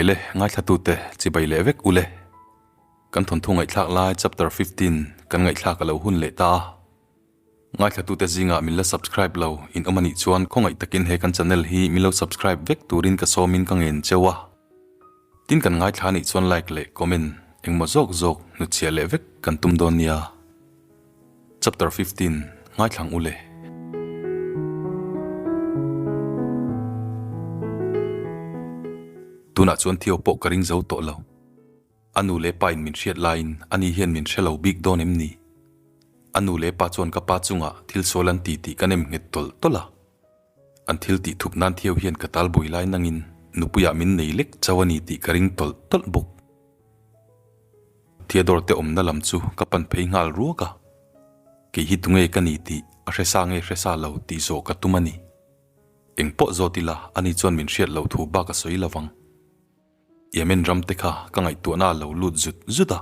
Khaile, ngaithlatute chibai leh vek ule. Kan thawnthu ngaihthlak lai chapter 15 kan ngaihthlak a lo hun leh ta a. Ngaithlatute zingah min la subscribe lo in awm anih chuan khawngaih takin he kan channel hi min lo subscribe vek turin ka sawmin ka ngen cheu a. Tin kan ngaithla anih chuan like leh comment engmaw zawk zawk hnutchhiah leh vek kan tum dawn nia. Chapter 15 Ngaithlang ule. Tunah chuan Theo pawh ka ring zo tawh lo. A nu leh pa in min hriat laiin ani hian min hre lo bik dawn em ni? A nu leh pa chuan ka pa chungah thil sual an ti tih ka nem nghet tawlh tawlh a. An thil tih thup nan Theo hian ka tal bui lai nangin nupuiah min nei lek chauh a ni tih ka ring tawlh tawlh bawk. Theodore te awmna lam chu ka pan phei nghal ruak a, kei hi tunge ka ni tih a hre sa nge hre sa lo tih zawh ka tum a ni. Eng pawh zawt ila ani chuan min hriat loh thu bak a sawi lovang. Yemen ram te kha ka ngaihtuahna a lo lut zut zut a,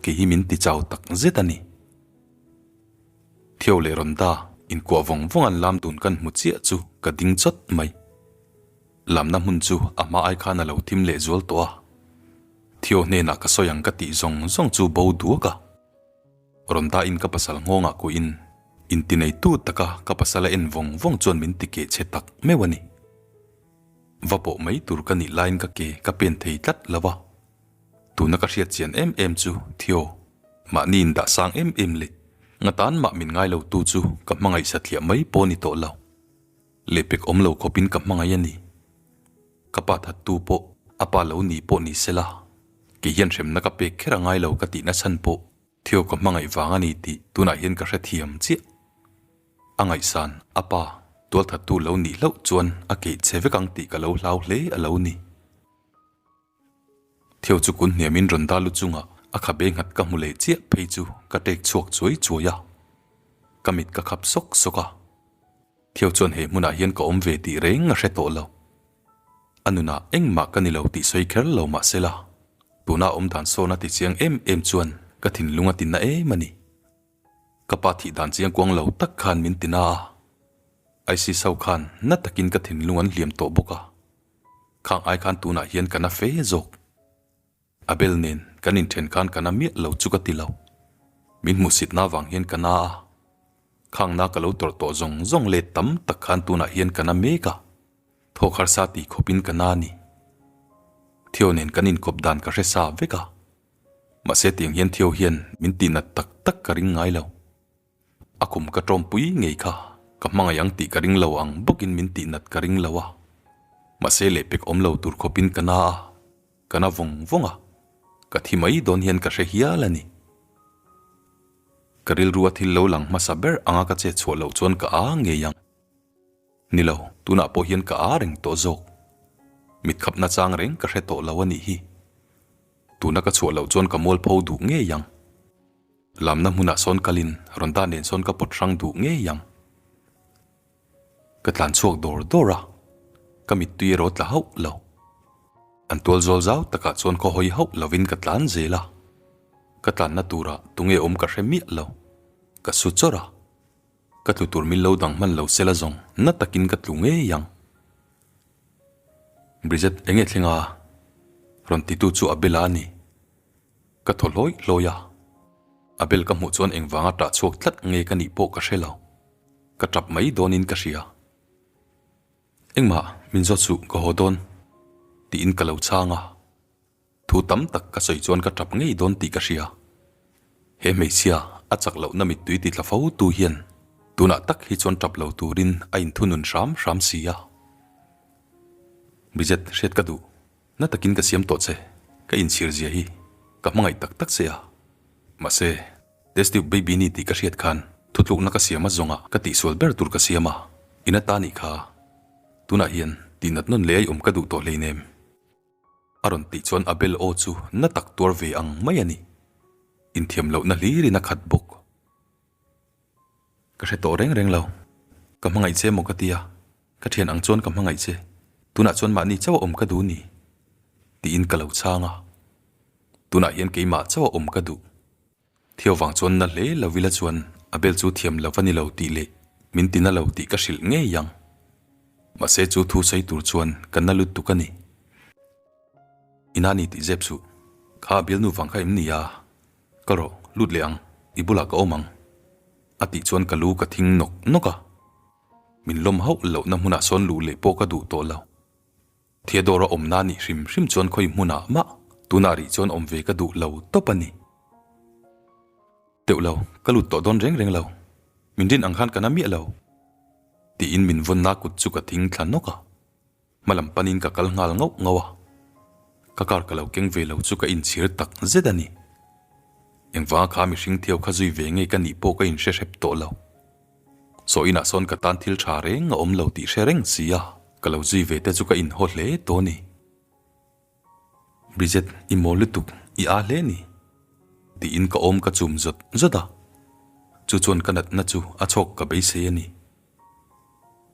kei hi min ti chau tak zet a ni. Theo leh Rhonda inkuah vawng vawng an lam dun kan hmu chiah chu ka ding chawt mai. Lamna hmun chu a hma ai khan a lo thim leh zual tawh a. Theo hnenah ka sawi ang ka tih zawng zawng chu bo duak a. Rawn dahin ka pasal nghawngah kuhin intineitu taka ka pasal a en vawng vawng chuan min ti keh chhe tak meuh a ni. Va pawh mai tur ka nih laiin ka ke ka pen thei tlat lo a. Tuna ka hriat chian em em chu Theo, mahni indah sang em em leh ngatan mah min ngai lo tu chu ka hmangaih satliah mai pawh a ni tawh lo. Lehpek awm lo khawpin ka hmangaih a ni. Ka pa thattu pawh a pa lo ni pawh ni sela, kei hian hremna ka pek kher a ngai lo ka tihna chhan pawh Theo ka hmangaih vang a ni tih tunah hian ka hrethiam chiah. A ngaihsan, a pa, tual thattu lo nih hlauh chuan a keih che vek ang tih ka lo hlau hle a lo ni. Theo chu kun hniamin rawn dal lu chungah a khabe nghat ka hmu leh chiah phei chu ka tek chhuak chuai chuai a. Ka mit ka khap sawk sawk a. Theo chuan he hmunah hian ka awm ve tih reng a hre tawh lo. A nunah engmah ka ni lo tih sawi kher lo mah sela, tuna awm dan sawn a ti chiang em em chuan ka thinlung a ti na em a ni. Ka pa thih dan chiang kuang lo tak khan min ti na a, ISIS ho khan na takin ka thinlung an hliam tawh bawk a. Khang ai khan tunah hian ka na fe zawk. Abel nen kan inthen khan ka na miah lo chu ka ti lo. Min hmuhsitna avang hian ka na a. Khang na ka lo tawrh tawh zawng zawng let tam tak khan tunah hian ka na mek a. Thawk harsa tih khawpin ka na a ni. Theo nen kan inkawp dan ka hre sa vek a. Mahse tiang hian Theo hian min tihnat tak tak ka ring ngai lo. A kum ka tawmpui ngei kha ka hmangaih ang tih ka ring lo ang bawkin min tihnat ka ring lo a. Mahse lehpek awm lo tur khawpin ka na a. Ka na vawng vawng a, ka thi mai dawn hian ka hre hial a ni. Ka rilru a thil lo lang hmasa ber anga ka chet chhuah loh chuan ka a ngei ang. Ni lo, tunah pawh hian ka a reng tawh zawk. Mit khapna chang reng ka hre tawh lo a nih hi. Tuna ka chhuah loh chuan ka mualpho duh ngei ang. Lamna hmunah sawn kalin Rhonda nen sawn ka pawt hrang duh ngei ang. Ka tlan chhuak dawr dawr a, ka mittui erawh tla hauh lo. An tual zawl zau takah chuan khaw hawi hauh lovin ka tlan zel a, ka tlanna turah tunge awm ka hre miah lo. Ka su chawrh a, ka tlu tur min lo dang hman lo sela zawng na takin ka tlu ngei ang. Bridget enge thleng a? Rawn titu chu Abel-a a ni. Ka thaw hlawi hlawi a, Abel ka hmuh chuan engvanga tah chhuak tlat nge ka nih pawh ka hre lo. Ka tap mai dawnin ka hria. Engmah min zawt suh ka haw dawn tiin ka lo chhang a. Thu tam tak ka sawi chuan ka tap ngei dawn tih ka hria. He hmeichhia a chak lohna mittui ti tla fo tu hian tunah tak hi chuan tap lo turin a inthunun hram hram si a. Bridget hriat ka duh. Na takin ka siam tawh che, ka inchhir zia hi ka hmangaih tak tak che a. Mahse, test tube baby ni tih ka hriat khan thutlukna ka siam a zawngah ka tihsual ber tur ka siam a, in ata nih kha. Tunah hian tihnat nawn leh ai awm ka duh tawh hleinem. A rawn tih chuan Abel aw chu na tak tuar ve ang mai a ni. Inthiam lohna hlirin a khat bawk. Ka hre tawh reng reng lo. Ka hmangaih che maw ka ti a, ka thian ang chuan ka hmangaih che. Tunah chuan mahni chauh a awm ka duh ni? Tiin ka lo chhang a. Tunah hian keimah chauh a awm ka duh. Thio vang chuan na hle lo ila chuan Abel chu thiam lo va ni lo tih leh min ti na lo tih ka hrilh ngei ang. Mahse chu thu sawi tur chuan ka na lutuk a ni. I na ni tih zep suh. Kha a bialnu vang kha em ni a? Kal rawh, lut leh ang, i bulah ka awm ang. A tih chuan ka lu ka thing nawk nawk a. Min lawm hauh lohna hmunah sawn luh leh pawh ka duh tawh lo. Theodore a awmna nih hrim hrim chuan khawi hmunah mah tunah rih chuan awm ve ka duh lo tawp a ni. Teuh lo, ka lut tawh dawn reng reng lo. Min rin ang khan ka na miah lo. Tiin min vawnna kut chu ka thing thla nawk a. Hma lam panin ka kal nghal ngauh ngauh a. Ka car ka lo keng ve lo chu ka inchhir tak zet a ni. Engvanga kha mihring thiau kha zui ve nge ka nih pawh ka inhre hrep tawh lo. Saw inah sawn ka tan thil tha reng a awm lo tih hre reng si a, ka lo zui ve te chu ka inhaw hle tawh a ni. Bridget, i mawl lutuk, i aa hle ni. Tiin ka awm ka chum zawt zawt a, chu chuan ka natna chu a chhawk ka beisei a ni.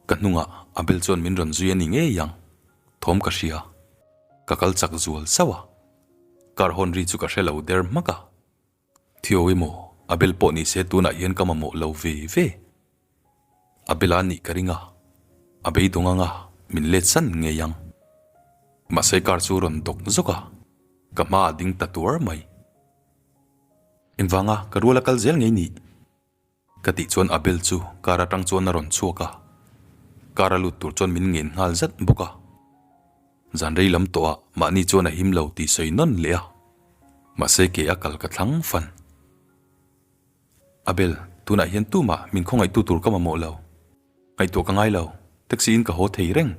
Ka hnungah Abel chuan min rawn zui a ni ngei ang, thawm ka hria. Ka kal chak zual sauh a, car hawn ri chu ka hre lo der hmak a. Theo emaw, Abel pawh ni se tunah hian ka mamawh lo ve ve. Abel a nih ka ring a, a beidawng anga min let san ngei ang. Mahse car chu rawn dawk zawk a, ka hma a ding ta tuar mai. Engvanga ka rual a kal zel ngei nih? Ka tih chuan Abel chu car atang chuan a rawn chhuak a, car a lut tur chuan min ngen nghal zat bawk a. Zan rei lam tawh ah mahni chuan a him lo tih sawi nawn leh a, mahse ke a kal ka thlang fan. Abel, tunah hian tumah min khawngaihtu tur ka mamawh lo. Ngaihtuah ka ngai lo, taxi in ka haw thei reng.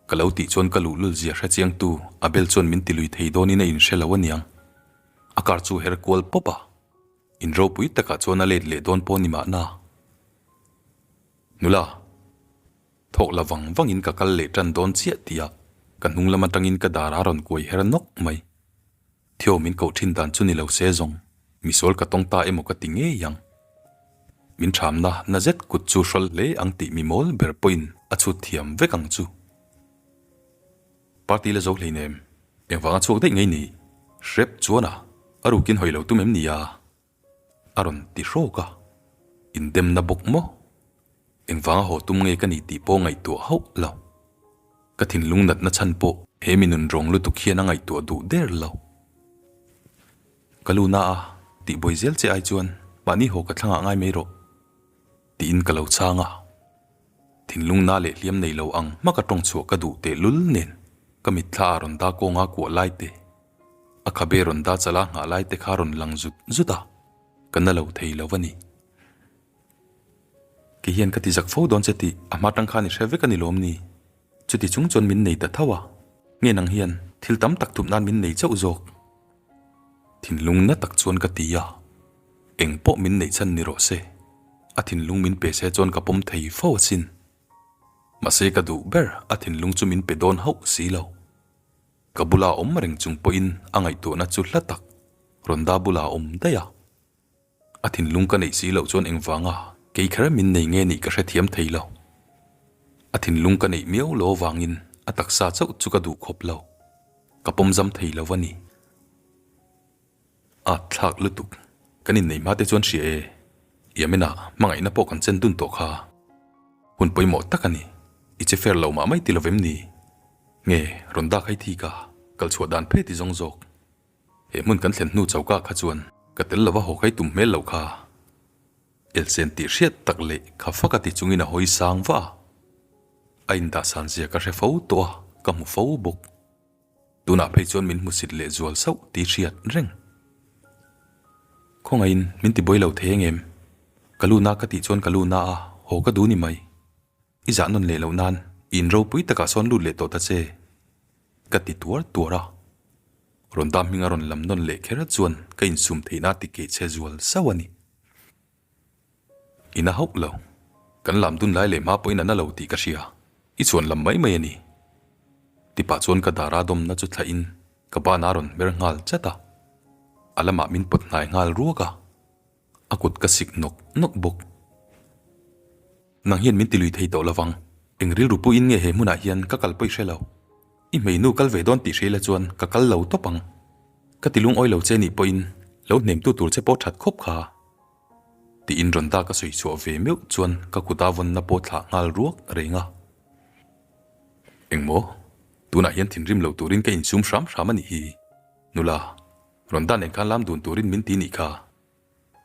Ka lo tih chuan ka luhlul zia hre chiangtu Abel chuan min tilui thei dawnin a inhre lo aniang. A car chu her kual pawp a. In ropui takah chuan a let leh dawn pawh ni mahna. Nula, thawk la vang vangin ka kal leh tan dawn chiah tih a ka hnung lam atangin ka dar a rawn kuai her nawk mai. Theo min koh thin dan chu ni lo se zawng, misual ka tawng ta emaw ka ti ngei ang. Min thamna na zet kut chu hrawl hle ang tih mi mawl ber pawhin a chhut thiam vek ang chu. Party la zo hleinem, engvanga chhuak daih ngei ni? Hrep chuan a, a rukin hawi lo tum em ni a? A rawn ti hrawk a, indemna bawk maw? Engvanga haw tum nge ka ni tih pawh ngaihtuah hauh lo. Ka thinlung natna chhan pawh he mi nun rawng lutuk hian a ngaihtuah duh der lo. Ka lu na a, tihbuai zel che ai chuan mahni haw ka thlangah ngai mai rawh, tiin ka lo chhang a. Thinlung na leh hliam nei lo ang hmaka tawng chhuah ka duh teh lul nen ka mitthla a rawn da kawnga kuah lai te, a khabe rawn da chala nghah lai te kha rawn lang zut zut a, ka na lo thei lo a ni. Kei hian ka ti zak fo dawn che tih a hma tang khan i hre vek a ni lawm ni? Chuti chung chuan min nei ta tho a, nge nang hian thil tam tak thup nan min nei chauh zawk? Thinlung na tak chuan ka ti a, eng pawh min neih chhan ni rawh se, a thinlung min pe se chuan ka pawm thei fo asin. Mahse ka duh ber a thinlung chu min pe dawn hauh si lo. Ka bula awm reng chung pawhin a ngaihtuahna chu hla tak Rhonda bula awm daih a. A thinlung ka neih si loh chuan engvanga kei kher min nei nge nih ka hrethiam thei lo. A thinlung ka neih miau lo avangin a taksa chauh chu ka duh khawp lo. Ka pawmzam thei lo a ni. A thlak lutuk. Kan inneih hma te chuan hria e. Yamina hmangaihna pawh kan chen dun tawh kha. Hun pawimawh tak a ni. I che fair lo mah mai ti lovem ni? Nge rawn dak hai thi ka kal chhuah dan phet i zawng zawk. He hmun kan thlen hnu choka kha chuan ka tel lova haw kai tum hmel lo kha. Elsen tih hriat tak leh kha fak a ti chungin a hawi sang va a. A indahsan zia ka hre fo tawh a, ka hmu fo bawk. Tunah phei chuan min hmusit leh zual sauh tih hriat reng. Khawngaihin min ti buai lo thei ang em? Ka lu na ka tih chuan ka lu na a, haw ka duh ni mai. I zah nawn leh loh nan i in ropui takah sawn lut leh tawh ta che. Ka ti tuar tuar a. Rawn dam hming a rawn lam nawn leh kher chuan ka insum theihna a ti keh che zual sauh a ni. I na hauh lo. Kan lam dun lai leh hma pawhin a na lo tih ka hria. I chhuan lam mai mai a ni. Tipah chuan ka dara dawmna chu thlahin ka ban a rawn hmer nghal chat a. A lamah min pawt hnai nghal ruak a. A kut ka sik nawk nawk bawk. Nang hian min tilui thei tawh lovang. Eng rilru puiin nge he hmunah hian ka kal pawi hre lo. I hmeinu kal ve dawn tih hria ila chuan ka kal lo tawp ang. Ka ti lungawi lo che nih pawhin lo hnemtu tur che pawh that khawp kha. Tiin rawn dak a sawi chhuah ve meuh chuan ka kuta vawnna pawh thlah nghal ruak reng a. Engmaw? Tunah hian thinrim lo turin ka insum hram hram a nih hi. Nula, rawn dan nen khan lam dun turin min ti nih kha.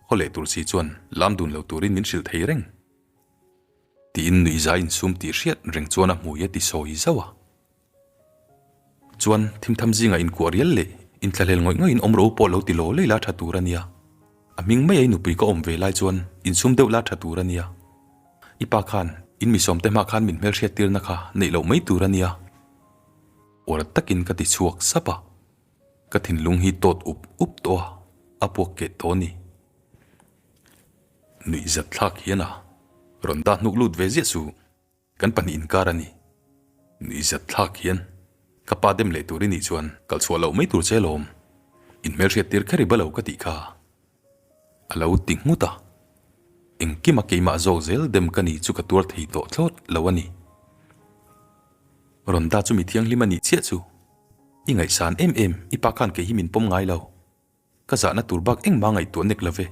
Haw leh tur si chuan lam dun lo turin min hrilh thei reng. Tiin nuihza insum tih hriat reng chuan a hmui a ti sawi zauh a. Chuan thimtham zingah inkuah rial leh inthlahlel ngawih ngawih in awm ro pawh lo ti law lei la tha tur a nia. A hming mai a i nupui ka awm ve lai chuan insum deuh la tha tur a nia. I pa khan in mi sawmte hma khan min hmelhriat tirna kha neih loh mai tur a nia. Uar takin ka ti chhuak sap a. Ka thinlung hi tawt up up tawh a, a puak keh tawh a ni. Nuihzat thlak hian a rawn dah hnuk lut ve ziah suh. Kan pahnih inkar a ni. Nuihzat thlak hian ka pa dem leh tur i nih chuan kal chhuah loh mai tur che lawm. In hmelhriat tir kher i ba lo ka tih kha. A lo ti nghut a. Engkima keimah zawk zel dem ka ni chu ka tuar thei tawh thlawt lo a ni. Ronda chu mi thianghlim a nih chiah chu. I ngaihsan em em i pa khan kei hi min pawm ngai lo. Ka zahna tur bak engmah ngaihtuah nek lo ve.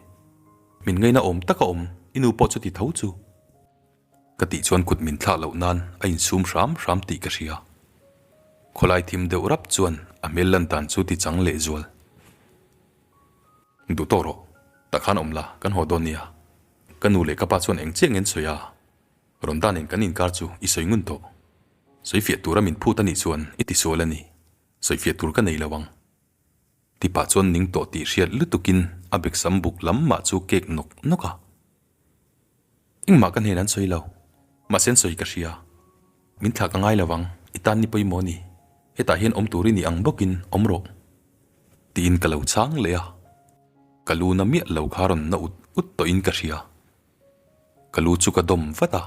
Min ngaina awm taka awm i nu pawh chuti tho chu. Ka tih chuan kut min thlak loh nan a insum hram hram tih ka hria. Khawlai thim deuh rap chuan a hmel lan dan chu ti chang leh zual. Duh tawk rawh, tak khan awm la, kan haw dawn nia. Ka nu leh ka pa chuan eng chiah ngen sawi a, rawn dan in kan inkar chu i sawi ngun tawh. Sawi fiah tura min phut a nih chuan i ti sual a ni, sawi fiah tur ka nei lo ang. Ti pah chuan ning tawh tih hriat lutukin a beksam buk lam mah chu kek nawk nawk a. Engmah ka hnen an sawi lo, mahse an sawi ka hria. Min thlah ka ngai lo ang, i tan ni pawimawh a ni. Hetah hian awm tur i nih ang bawkin awm rawh. Tiin ka lo chhang leh a. Ka lu na miah lo kha rawn na ut ut tawhin ka hria. Ka lu chu ka dawm vat a,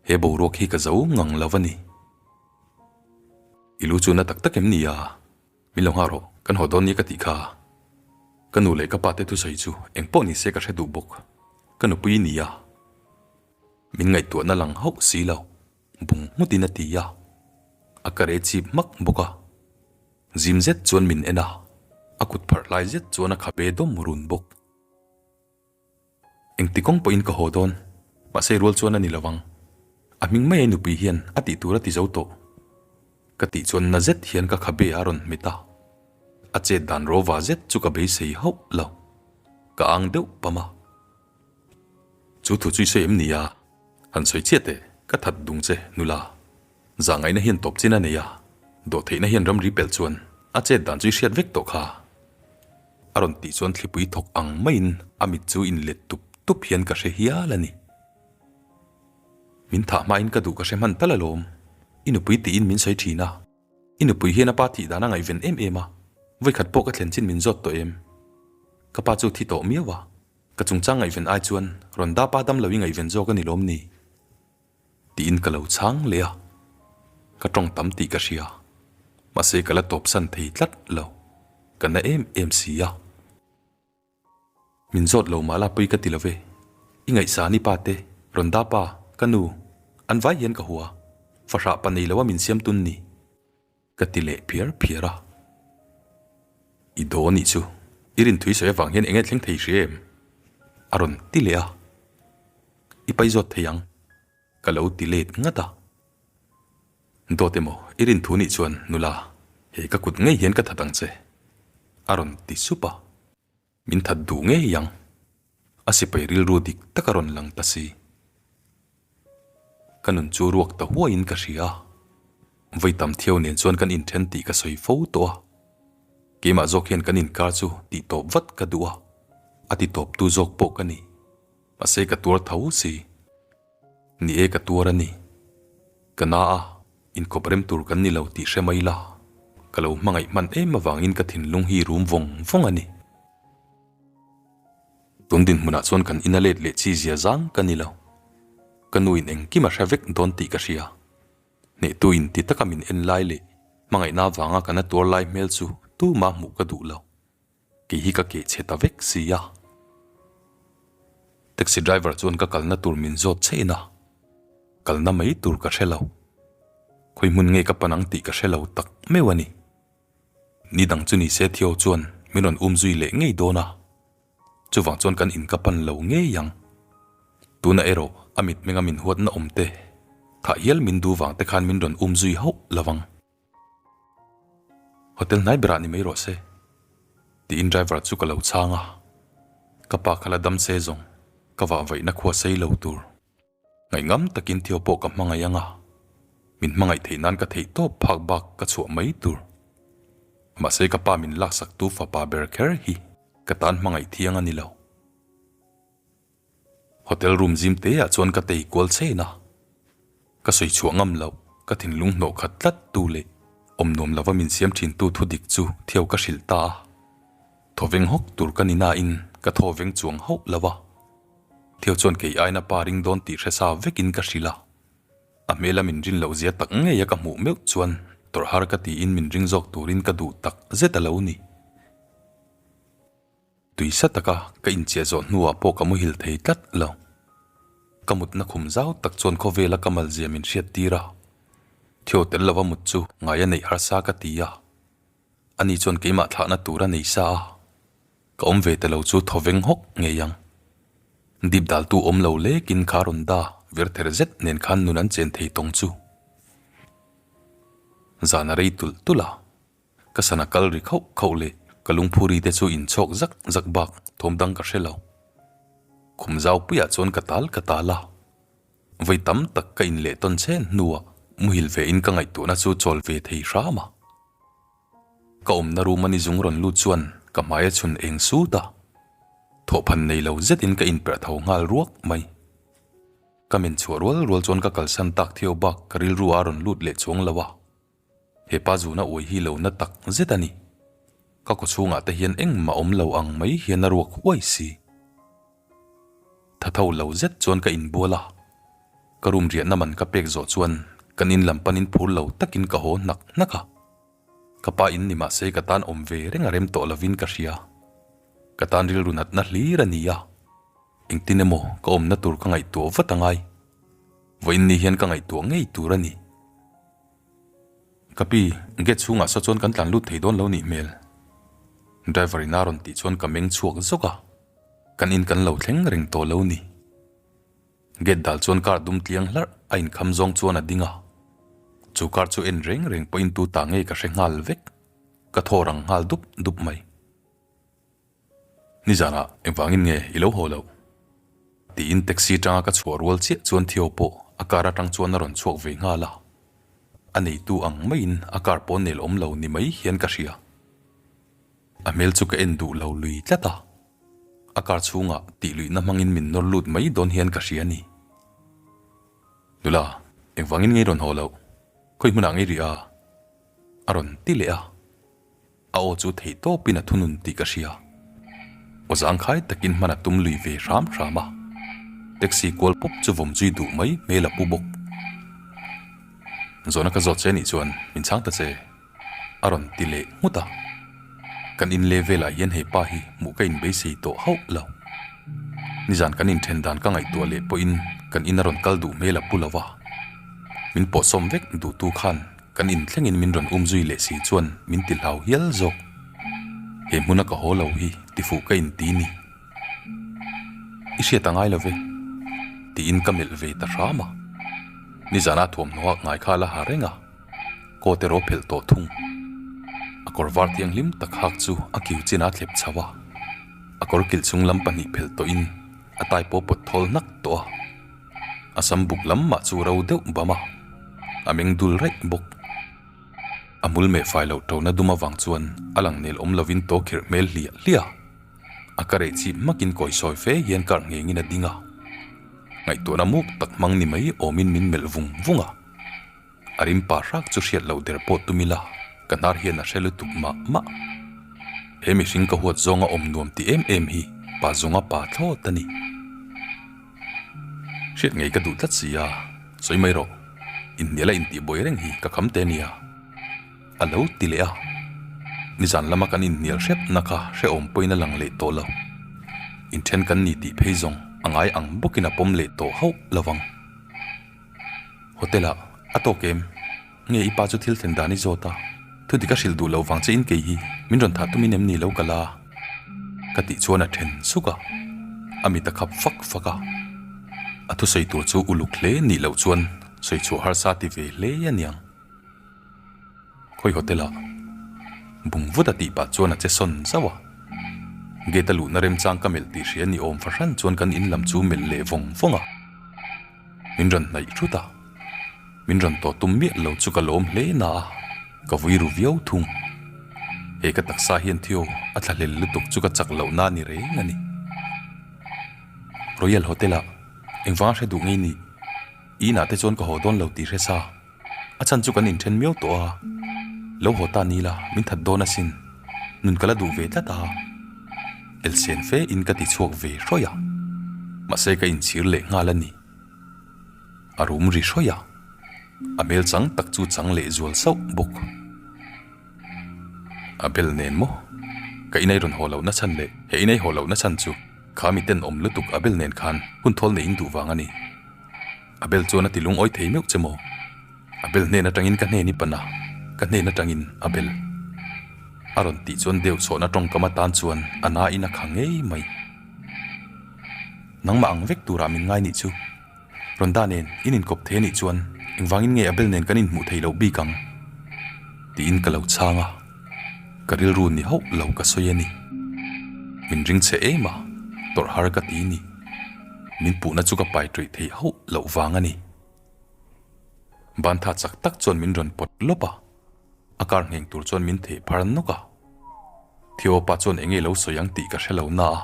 he boruak hi ka zo ngang lo a ni. I lu chu na tak tak em ni a? Min lo nghah rawh, kan haw dawn nia ka tih kha. Ka nu leh ka pa te thusawi chu eng pawh ni se ka hre duh bawk. Ka nupui i ni a. Min ngaihtuahna lang hauh si lo, bung nghutin a ti a. A ka re chip hmak bawk a. Zim zet chuan min en a, a kut pharh lai zet chuan a khabe dawm run bawk. Engti kawng pawhin ka haw dawn, mahse rual chuan a ni lo ang. A hming mai a nupui hian a tih tur a ti zo tawh. Ka tih chuan na zet hian ka khabe a rawn hmet a. A chet dan rawva zet chu ka beisei hauh lo. Ka ang deuh pam a. Chu thu chu i sawi em ni a? Han sawi chiah teh, ka that dung che, nula. Zahngaihna hian tawp chin a nei a, dawhtheihna hian ramri pelh chuan a chet dan chu i hriat vek tawh kha. A rawn tih chuan thlipui thawk ang maiin a mit chu inlet tup tup hian ka hre hial a ni. Min thah hmain ka duh ka hre hman tal alawm, i nupui tiin min sawi thin a, i nupui hian a pa thih dan a ngaihven em em a, vawikhat pawh ka thlen chin min zawt tawh em? Ka pa chu thi tawh miau a, ka chungchang ngaihven ai chuan rawn da pa dam lo i ngaihven zawk a ni lawm ni? Tiin ka lo chhang leh a, ka tawng tam tih ka hria, mahse ka la tawpsan thei tlat lo, ka na em em si a. Min zawt lo mah la pui ka ti lo ve, i ngaihsan i pa te, rawn da pa, ka nu, an vai hian ka hua, fahrah pa nei lo a min siam tun ni. Ka ti leh phiar phiar a. I daw nih chu, i rinthui sawi avang hian enge thleng thei hria em? A rawn ti leh a. I pai zawt thei ang, ka lo ti let ngat a. Dawt emaw, i rinthu nih chuan nula, he ka kut ngei hian ka that ang che, a rawn ti sup a. Min that duh ngei ang. A sipai rilru dik tak a rawn lang ta si. Ka nun chu ruak ta huaiin ka hria. Vawi tam Theo nen chuan kan inthen tih ka sawi fo tawh a. Keimah zawk hian kan inkar chu tih tawp vat ka duh a, a ti tawptu zawk pawh ka ni. Mahse ka tuar tho si. Ni e ka tuar a ni. Ka na a, inkawp rem tur kan ni lo tih hre mai la, ka lo hmangaih hman em avangin ka thinlung hi rum vawng vawng a ni. Tun dinhmunah chuan kan ina let leh chi zia zang ka ni lo. Ka nu in engkim a hre vek dawn tih ka hria. Hnehtu in ti taka min en lai leh hmangaihna avanga ka na tuar lai hmel chu tumah hmuh ka duh lo. Kei hi ka keh chhe ta vek si a. Taxi driver chuan ka kalna tur min zawt chein a, kalna mai tur ka hre lo. Khawi hmun nge ka pan ang tih ka hre lo tak meuh a ni. Ni dang chu ni se Theo chuan min rawn um zui leh ngei dawn a, chuvang chuan kan in ka pan lo ngei ang. Tunah erawh a mitmenga min huatna awm te, thah hial min duh vang te khan min rawn um zui hauh lo ang. Hotel hnai berah ni mai rawh se, tiin driver chu ka lo chhang a. Ka pa kha la dam se zawng, ka vah vaihna khua sei lo tur. Ngaihngam takin Theo pawh ka hmangaih ang a, min hmangaih theih nan ka theih tawp phak bak ka chhuah mai tur. Mahse ka pa min laksaktu fapa ber kher hi ka tan hmangaih thiang a ni lo. Hotel room zim te ah chuan ka tei kual chhen a, ka sawi chhuah ngam loh ka thinlung hnawh khat tlat tu leh awm nuam lova min siam thin tu thu dik chu Theo ka hrilh ta a. Thawveng hawk tur ka ni nain ka thawveng chuang hauh lo a. Theo chuan kei aina pa ring dawn tih hre sa vekin ka hrilh a. A hmela min rin loh zia tak ngeia ka hmuh meuh chuan tawrh har ka tiin min ring zawk turin ka duh tak zet a lo ni. Tuisa taka ka inchiah zawh hnuah pawh ka muhil thei tlat lo. Ka mutna khum zau tak chuan khawvela ka mal zia min hriat tir a. Theo tel lova mut chu ngai a neih harsa ka ti a. Ani chuan keimah thlahna tur a nei sa a. Ka awm ve ta lo chu thaw veng hawk ngei ang. Dip daltu awm lo lekin kha rawn da vir ther zet nen khan nun an chen thei tawng chu. Zan a rei tulh tulh a, ka sana kal ri khauh khauh leh ka lungphuri te chu inchhawk zak zak bak thawm dang ka hre lo. Khum zau puiah chuan ka tal ka tal a, vawi tam tak ka inleh tawn chen hnuah muhil ve in ka ngaihtuahna chu chawl ve thei hram a. Ka awmna room a ni zung rawn lut chuan ka hmai a chhun eng sut a, thawhphan nei lo zetin ka inperh tho nghal ruak mai. Ka men chhuah rual rual chuan ka kalsan tak thio bak ka rilru a rawn lut leh chuang lo a, he pa zuna uai hi lo na tak zet a ni. Ka kawchhungah te hian engmah awm lo ang mai hian a ruak huai si. Tha tho lo zet chuan ka inbual a, ka room riahna man ka pek zawh chuan kan in lam panin phur lo takin ka haw hnak hnak a. Ka pa in ni mahse ka tan awm ve reng a rem tawh lovin ka hria. Ka tan rilru natna hlir a ni a, engtin emaw ka awmna tur ka ngaihtuah vat a ngai. Vawiin ni hian ka ngaihtuah ngei tur a ni. Ka pi, gate chhungah saw chuan kan tlan lut thei dawn lo nih hmel. Driver in a rawn tih chuan ka meng chhuak zawk a. Kan in kan lo thleng reng tawh lo ni. Gate dal chuan car dum tliang hlarh a inkham zawng chuan a ding a. Chu car chu en reng reng pawhin tu ta ngei ka hre nghal vek. Ka thaw rang nghal dup dup mai. Nizanah engvangin nge i lo haw loh? Tiin taxi tanga ka chhuah rual chiah chuan Theo pawh a car atang chuan a rawn chhuak ve nghal a. A neitu ang maiin a car pawh nel awm lo ni mai hian ka hria. A hmel chu ka en duh lo lui tlat a, a car chhungah tih luihna hmangin min nawr lut mai dawn hian ka hria a ni. Nula, engvangin ngei rawn haw loh? Khawi hmunah ngei rih a? A rawn ti leh a. A aw chu theih tawpin a thunun tih ka hria. Aw zangkhai takin hman a tum lui ve hram hram a. Taxi kual pawp chu vawm zui duh mai hmel a pu bawk. Zawhna ka zawt che nih chuan min chhang ta che. A rawn ti leh nghut a. Kan in leh velah hian he pa hi hmuh ka inbeisei tawh hauh lo. Nizan kan inthen dan ka ngaihtuah leh pawhin kan in a rawn kal duh hmel a pu lo va. Min pawhsawm vek duhtu khan kan in thlengin min rawn um zui leh si chuan min ti hlau hial zawk. He hmuna ka haw lo hi tifuh ka inti ni. I hriat a ngai lo ve, tiin ka melh ve ta hram a. Nizana thuamhnaw ah ngai kha a la ha reng a. Coat erawh phelh tawh thung. A kawr var thianghlim tak hak chu a kiu chin a thlep chho a, a kawr kilh chung lam pahnih phelh tawhin a tai pawh pawt thawl hnak tawh a. A sam buk lam mah chu ro deuh bam a, a meng dul raih bawk. A hmul meh fai loh ṭona dum avang chuan a lang nel awm lovin tawh khirh hmel hliah hliah a. A ka reh chip hmakin kawi sawi fe hian kar nghengin a ding a. Ngaihtuahna muk tak hmang ni mai awmin min melh vung vung a. A rim pa hrak chu hriat loh der pawh tum ila, ka hnar hian a hre lutuk mah mah. He mihring ka huat zawnga awm nuam ti em em hi pa zawnga pa thlawt a ni. Hriat ngei ka duh tlat si a, sawi mai rawh, inhnial a intihbuai reng hi ka kham te nia. A lo ti leh a, nizan lama kan inhnial hrepna kha hrehawm pawhin a lang leh tawh lo. Inthen kan ni tih phei zawng a ngai ang bawkin a pawm leh tawh hauh lovang. Hotel ah a tawk em? Nge i pa chu thil thlen dan i zawt a, thu dik a hrilh duh loh vang che in kei hi min rawn thah tumin em ni lo ka la? Ka tih chuan a then suk a, a mit a khap fak fak a. A thusawi tur chu uluk hle nih loh chuan sawi chhuah harsa ti ve hle a niang. Khawi hotel ah? Bung vut a tih pah chuan a che sawn zauh a. Gate a luhna remchang ka melh tih hria ni awm fahran chuan kan in lam chu melh leh vawng vawng a. Min rawn hnaih thut a. Min rawn tawh tum miah lo chu ka lawm hle na a, ka vui ru viau thung. He ka taksa hian Theo a thlahlel lutuk chu ka chak loh na ni reng a ni. Royal Hotel ah engvanga hre duh ngei ni? I inah te chuan ka haw dawn lo tih hre sa. A chhan chu kan inthen miau tawh a, lo haw ta ni la min that dawn asin, nun ka la duh ve tlat a, elsen fe in ka ti chhuak ve hrawih a, mahse ka inchhir leh nghal a ni. A rum ri hrawih a, a hmel chang tak chu chang leh zual sauh bawk. A bel nen maw? Ka inei rawn haw lohna chhan leh he inei haw lohna chhan chu kha mi tenawm lutuk a bel nen khan hun thawl nei in duh vang a ni. A bel chuan a ti lungawi thei meuh che maw? A bel hnen atangin ka hnen i pan a, ka hnen atangin a bel. A rawn tih chuan deuh chhawhna tawngkam atan chuan a na in a kha ngei mai. Nangmah ang vek turah min ngai nih chu. Ronda nen in inkawp thei anih chuan engvangin nge a bel nen kan inhmuh theih loh bik ang? Tiin ka lo chhang a, ka rilru ni hauh lo ka sawi a ni. Min ring che em a, tawrh har ka ti ni. Min puhna chu ka pai ṭawih theih hauh loh vang a ni. Bantha chak tak chuan min rawn pawt lawp a, a kar ngheng tur chuan min theh phar nawk a. Theo pa chuan enge lo sawi ang tih ka hre lo na a,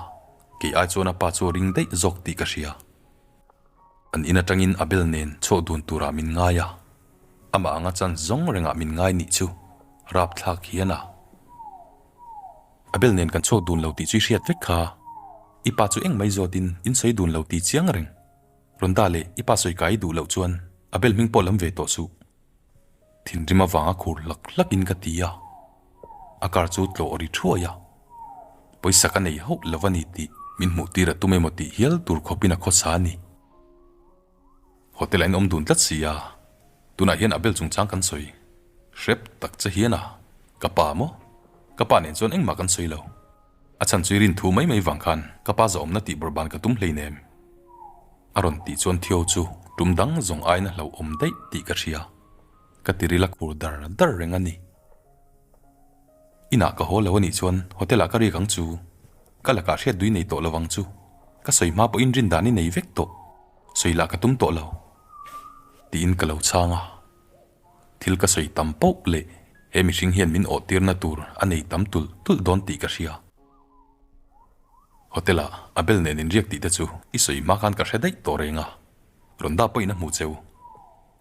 kei ai chuan a pa chu a ring daih zawk tih ka hria. An in atangin Abel nen chhuak dun turah min ngai a, amah anga chance zawng rengah min ngai nih chu rapthlak hian a. Abel nen kan chhuak dun lo tih chu i hriat vek kha. I pa chu engmai zawtin in sawi dun lo ti chiang reng. Ronda leh i pa sawi kai duh loh chuan Abel hming pawh lam ve tawh suh. Thinrim avanga khur hlak hlakin ka ti a. A car chu tlawh ri thuai a. Pawisa ka nei hauh lo a ni tih min hmuh tir a tum emaw tih hial tur khawpin a khawsa a ni. Hotel ah in awm dun tlat si a, tunah hian Abel chungchang kan sawi hrep tak che hian a, ka pa maw? Ka pa nen chuan engmah kan sawi lo. A chhan chu i rin thu mai mai vang khan ka pa zahawmna tih bawrhban ka tum hleinem. A rawn tih chuan Theo chu tum dang zawng aiin a hlauhawm daih tih ka hria. Ka tiril a khur dar dar reng a ni. Inah ka haw lo a nih chuan hotel ah ka riak ang chu. Ka lakah hriat dui nei tawh lo ang chu. Ka sawi hma pawhin rin dan i nei vek tawh. Sawi lah ka tum tawh lo. Tiin ka lo chhang a. Thil ka sawi tam pauh leh he mihring hian min awh tirna tur a nei tam tulh tulh dawn tih ka hria. Hotel ah Abel nen inriak tih te chu i sawi hma khan ka hre daih tawh reng a. Rawn dah pawhin a hmu cheu.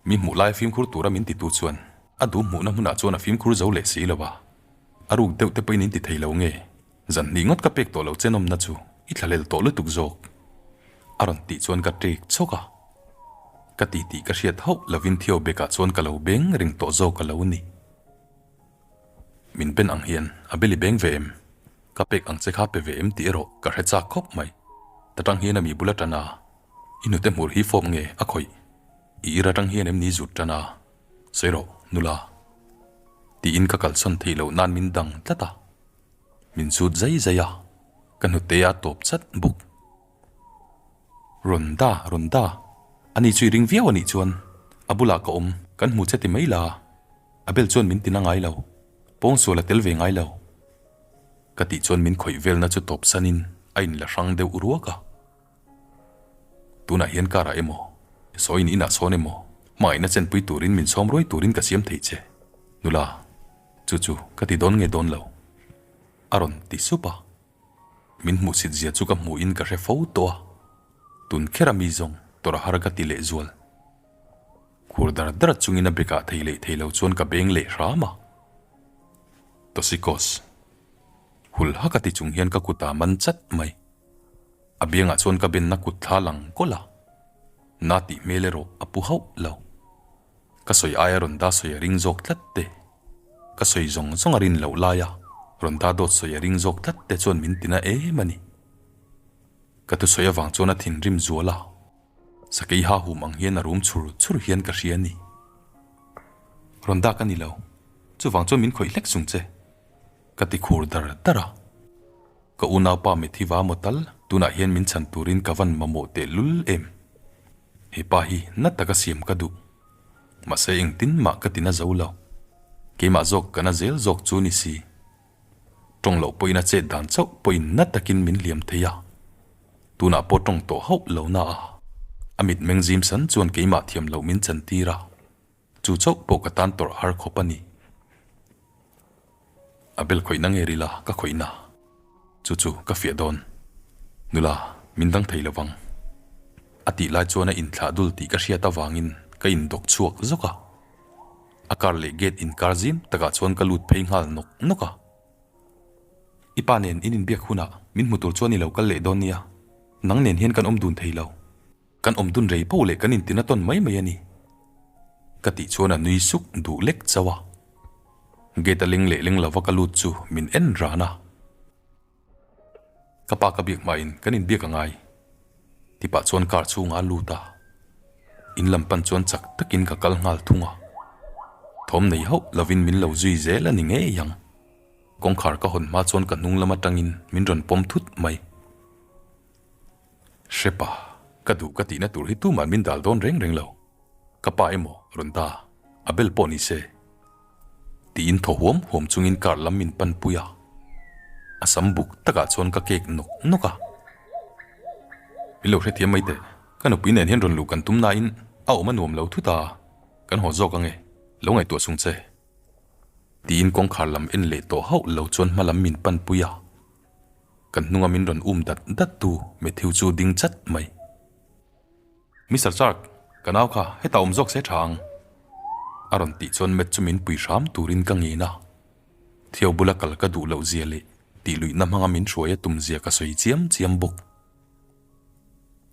Mi hmuh laia fimkhur tura min titu chuan a duh hmuhna hmunah chuan a fimkhur zo leh si lo a, a ruk deuh te pawhin in ti thei lo nge, zan hnih ngawt ka pek tawh lo chenawmna chu i thlahlel tawh lutuk zawk. A rawn tih chuan ka ṭek chhawk a, ka ti tih ka hriat hauh lovin Theo bekah chuan ka lo beng reng tawh zawk a lo ni. Min ben ang hian a beli beng ve em? Ka pek ang che kha pe ve em tih erawh ka hre chak khawp mai. Ta tang hian a mi bula ṭan a, i hnute hmur hi fawp nge a khawih? I ir atang hian em ni zut tan a? Sawi rawh, nula. Tiin ka kalsawn theih loh nan min dang tlat a. Min zut zai zai a, ka hnute a tawp chat bawk. Rawn da, rawn da. Ani chu i ring viau anih chuan a bulah ka awm, kan hmu che ti mai la. Abel chuan min tina ngai lo, pawngsual a tel ve ngai lo. Ka tih chuan min khawih velna chu tawp sanin a inla hrang deuh ruak a. Tunah hian car ah emaw, sawiin inah sawn emaw, hmangaihna chenpui turin min sawm ruai turin ka siam theih che. Nula, chu chu ka ti dawn nge dawn lo? A rawn ti sup a. Min hmuhsit zia chu ka hmuhin ka hre fo tawh a. Tun kher a mi zawng tawrh a har ka ti lehzual. Khur dar dar chungin a bekah thei leh thei lo chuan ka beng leh hram a. Tosikos. Hul hak a ti chung hian ka kut a man chat mai. A biangah chuan ka benna kut thla lang kawlh a, na tih hmel erawh a pu hauh lo. Ka sawi aia rawn dah sawi a ring zawk tlat te, ka sawi zawng zawng a rin loh laia rawn dah dawt sawi a ring zawk tlat te chuan min tina em a ni. Ka thusawi avang chuan a thinrim zual a, sakei ha hum ang hian a rum chhur chhur hian ka hria a ni. Rawn dah ka ni lo, chuvang chuan min khawih hlek sung che, ka ti khur dar dar a. Ka unaupa Methiva maw tal, tunah hian min chhan turin ka van mamawh teh lul em? He pa hi na taka siam ka duh. Mahse engtin mah ka ti na zo lo. Keimah zawk ka na zel zawk chu ni si. Tawng loh pawhin a chet dan chauh pawhin na takin min hliam thei a. Tunah pawh tawng tawh hauh lo na a, a mitmeng zim san chuan keimah thiam loh min chantir a, chu chauh pawh ka tan tawrh har khawp a ni. A bel khawihna nge rila ka khawihna? Chu chu ka fiah dawn. Nula, min dang thei lovang. A tih lai chuan a inthlah dul tih ka hriat avangin ka indawk chhuak zawk a. A car leh gate inkar zim takah chuan ka lut phei nghal nawk nawk a. I pa nen in inbiak hunah min hmu tur chuan i lo kal leh dawn nia. Nang nen hian kan awm dun thei lo. Kan awm dun rei poh leh kan intina tawn mai mai a ni. Ka tih chuan a nui suk duh lek chauh a. Gate a leng leh leng lova ka lut chu min en ran a. Ka pa ka biak hmain kan inbiak a ngai. Tipah chuan car chhungah a lut a. In lam pan chuan chak takin ka kal nghal thung a. Thawm nei hauh lovin min lo zui zel a ni ngei ang. Kawngkhar ka hawn hma chuan ka hnung lam atangin min rawn pawm thut mai. Hrepa, ka duh ka tihna tur hi tuman min dal dawn reng reng lo. Ka pa emaw rawn ta, a bel pawh ni se. Tiin thaw huam huam chungin car lam min pan pui a. A sam buk takah chuan ka kek nawk nawk a. Min lo hrethiam mai teh, ka nupui nen hian rawn luh kan tum nain a awm a nuam lo thut a, kan haw zawk ange, lo ngaihtuah sung che. Tiin kawngkhar lam en leh tawh hauh lo chuan hma lam min pan pui a. Kan hnunga min rawn um dat dat tu Matthew chu ding chat mai. Mister Clark, ka nau kha hetah awm zawk se tha ang. A rawn tih chuan Matt chu min pui hram turin ka ngen a. Theo bula kal ka duh loh zia leh tih luihna hmanga min hruai a tum zia ka sawi chiam chiam bawk.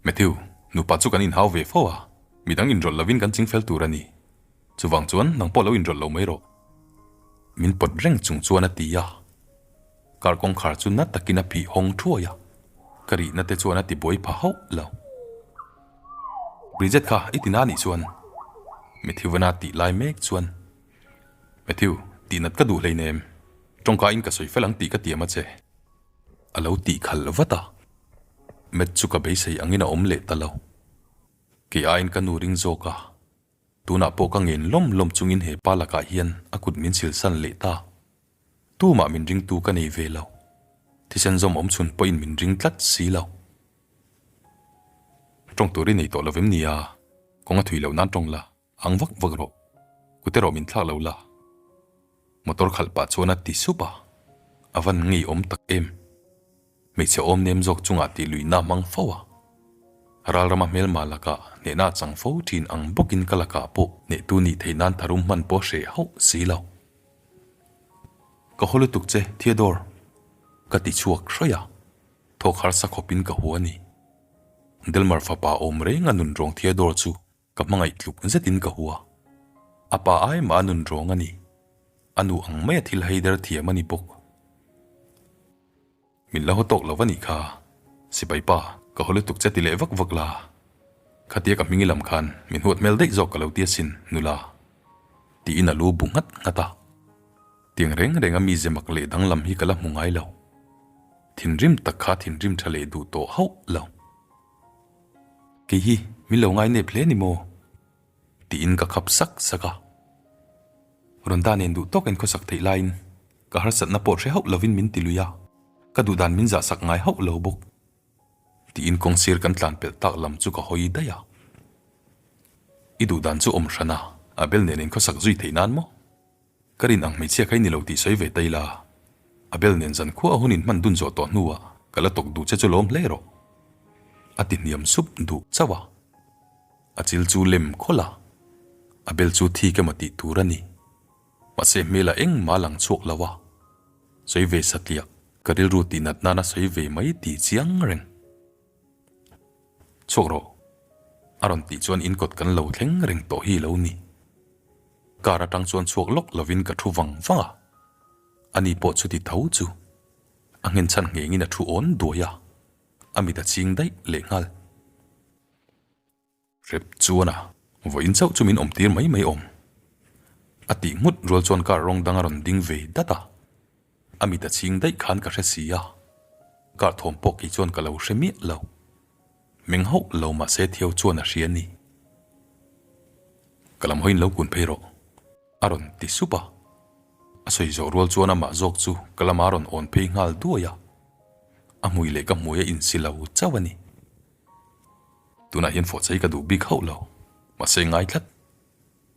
Matthew, nupa chu kan inhau ve fo a, midang inrawlh lovin kan chingfel tur a ni. Chuvang chuan nang pawh lo inrawlh lo mai rawh. Min pawt reng chung chuan a ti a. Car kawngkhar chu na takin a phih hawng thuai a, ka rihna te chuan a ti buai pha hauh lo. Bridget kha i ti na nih chuan Matthew-a tih lai mek chuan Matthew, tihnat ka duh hleinem, tawngka in ka sawi fel ang tih ka tiam a che. A lo tih khalh vat a, Matt chu ka beisei angin a awm leh ta lo. Kei aiin ka nu ring zawk a. Tunah pawh ka ngen lawm lawm chungin he pa lakah hian a kut min silsan leh ta. Tumah min ringtu ka nei ve lo. Thisen zawm awm chhun pawhin min ring tlat si lo. Tawng tur i nei tawh lo vem nia, kawng a thui loh nan tawng la, ang vak vak rawh. Kut erawh min thlak lo la. Motor khalh pah chuan a ti sup a, a van ngeiawm tak em. Hmeichhe awm nem zawk chungah tih luihna hmang fo a, ralrama hmelma lakah hnehna a chang fo thin ang bawkin ka lakah pawh hnehtu nih theih nan tharum hman pawh hreh hauh si lo. Ka haw lutuk che, Theodore, ka ti chhuak hraih a, thawk harsa khawpin ka hua a ni. Delmar fapa awm reng a nunrawng Theodore chu ka hmangaih tluk zetin ka hua. A pa ai mah a nunrawng a ni. A nu ang maia thil heider thiam a ni bawk. Min la haw tawk lo va nih kha. Sipai pa, ka haw lutuk che ti leh vak vak la. Khatia ka hming i lam khan min huat hmel daih zawk ka lo ti asin, nula. Tiin a lu bu nghat nghat a. Tiang reng reng a mi zemak leh danglam hi ka la hmu ngai lo. Thinrim tak kha thinrim tha leh duh tawh hauh lo. Kei hi min lo ngai nep hle ni maw? Tiin ka khap sak sak a. Rhonda nen duh tawkin khawsak theih laiin ka harsatna pawh hre hauh lovin min ti lui a, ka duhdan min zahsak ngai hauh lo bawk. Tiin kawngsir kan tlan pelh tak lam chu ka hawi daih a. I duhdan chu awm hran a, Abel nen in khawsak zui theih nan maw? Ka rin ang hmeichhia kha i ni lo tih sawi ve ta ila, Abel nen zankhua a hun in hman dun zawh tawh hnuah ka la tawk duh che chu lawm hle rawh. A ti hniam sup duh chauh a. A chil chu lem khawlh a, Abel chu thik emaw tih tur a ni. Mahse hmel a engmah a lang chhuak lo a, sawi ve satliah ka rilru tih nat nana sawi ve mai ti chiang reng. Chhuak rawh, a rawn tih chuan in kawt kan lo thleng reng tawh hi lo ni. Car atang chuan chhuak lawk lovin ka thu vang vang a, ani pawh chuti tho chu a nghenchhan nghengin a thu awn duai a, a mit a ching daih lehnghal. Hrep chuan a, vawiin chauh chu min awm tir mai mai awm. A tih nghut rual chuan car rawng dang a rawn ding ve dat a, a mit a chhing daih khan ka hre si a, car thawm pawh kei chuan ka lo hre miah lo. Meng hauh lo mahse Theo chuan a hria a ni. Ka lam hawiin lo kun phei rawh, a rawn ti sup a. A sawi zawh rual chuan amah zawk chu ka lama rawn awn phei nghal duai a, a hmui leh ka hmui a insi lo chauh a ni. Tunah hian fawhchei ka duh bik hauh lo, mahse ngai tlat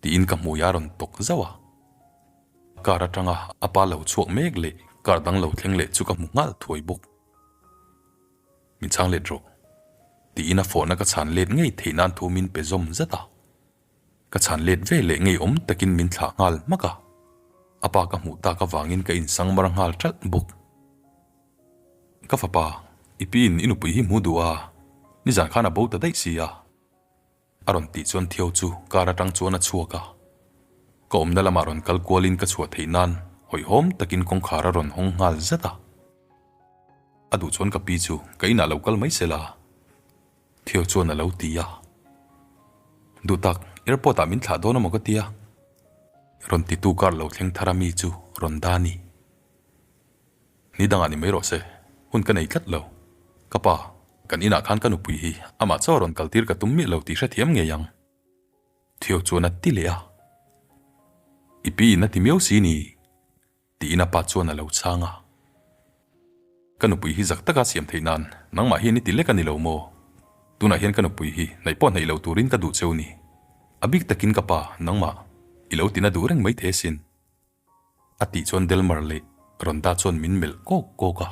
tiin ka hmui a rawn tawk zauh a. Car atanga a pa lo chhuak mek leh car dang lo thleng leh chu ka hmu nghal thuai bawk. Min chhang let rawh tiin a fawhna ka chhan let ngei theih nan thu min pe zawm zat a. Ka chhan let ve leh ngei awm takin min thlah nghal hmak a, a pa ka hmuh tak avangin ka insang mar nghal ṭalh bawk. Ka fapa, i piin i nupui hi hmu duh a, nizan khan a bo ta daih si a. A rawn tih chuan Theo chu car atang chuan a chhuak a. Ka awmna lamah rawn kal kualin ka chhuah theih nan hawihhawm takin kawngkhar a rawn hawng nghal zat a. A duh chuan ka pi chu ka inah lo kal mai se la. Theo chuan a lo ti a. Duh tak, airport ah min thlah dawn amaw ka tia? Rawn titu car lo thleng thar a mi chu rawn da ni. Ni dangah ni mai rawh se, hun ka nei tlat lo. Ka pa, kan inah khan ka nupui hi amah chaw rawn kaltir ka tum miah lo tih hrethiam ngei ang. Theo chuan a ti leh a. I pi in a ti miau si ni? Tiin a pa chuan a lo chhang a. Ka nupui hi zak taka siam theih nan nangmah hian i ti lek a ni lo maw? Tunah hian ka nupui hi hnaih pawh hnaih lo turin ka duh cheu ni. A bik takin ka pa, nangmah, i lo tina duh reng mai thei asin. A tih chuan Delmar leh Rhonda chuan min melh kawk kawk a.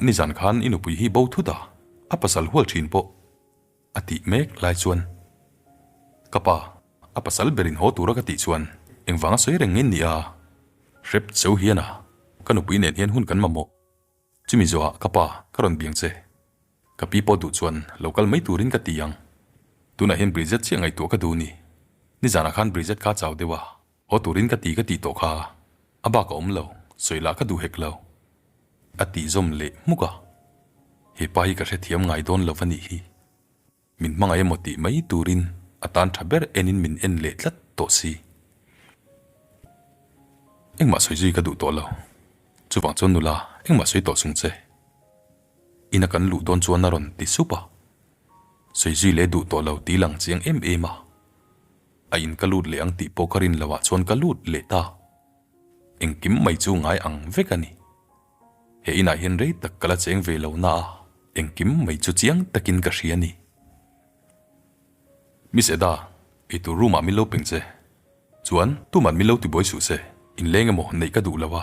Nizan khan i nupui hi bo thut a, a pasal hual thin pawh. A tih mek lai chuan, Ka pa, a pasal berin haw tura ka tih chuan engvanga sawi reng nge ni a? Hrep cheu hian a, ka nupui nen hian hun kan mamawh. Chumi zawhah ka pa, ka rawn biang che. Ka pi pawh duh chuan lo kal mai turin ka ti ang. Tunah hian Bridget chiah ngaihtuah ka duh ni. Nizanah khan Bridget kha chau deuh a, haw turin ka ti ka tih tawh kha. A bak a awm lo, sawi lah ka duh hek lo. A tih zawm leh hmuk a. He pa hi ka hrethiam ngai dawn lo va nih hi. Min hmangaih emaw tih mai turin a tan tha ber enin min en leh tlat tawh si. Engmah sawi zui ka duh tawh lo. Chuvang chuan nula, engmah sawi tawh sung che. Ina kan luh dawn chuan a rawn ti sup a. Sawi zui leh duh tawh lo tih lang chiang em em a. A in ka lut leh ang tih pawh ka rin loh ah chuan ka lut leh ta. Engkim mai chu ngai ang vek a ni. He inah hian rei tak ka la cheng ve lo na a, engkim mai chu chiang takin ka hria a ni. Miss Eda, eitur room ah min lo peng che. Chuan, tuman min lo tibuai suh se, inleng emaw neih ka duh lo a,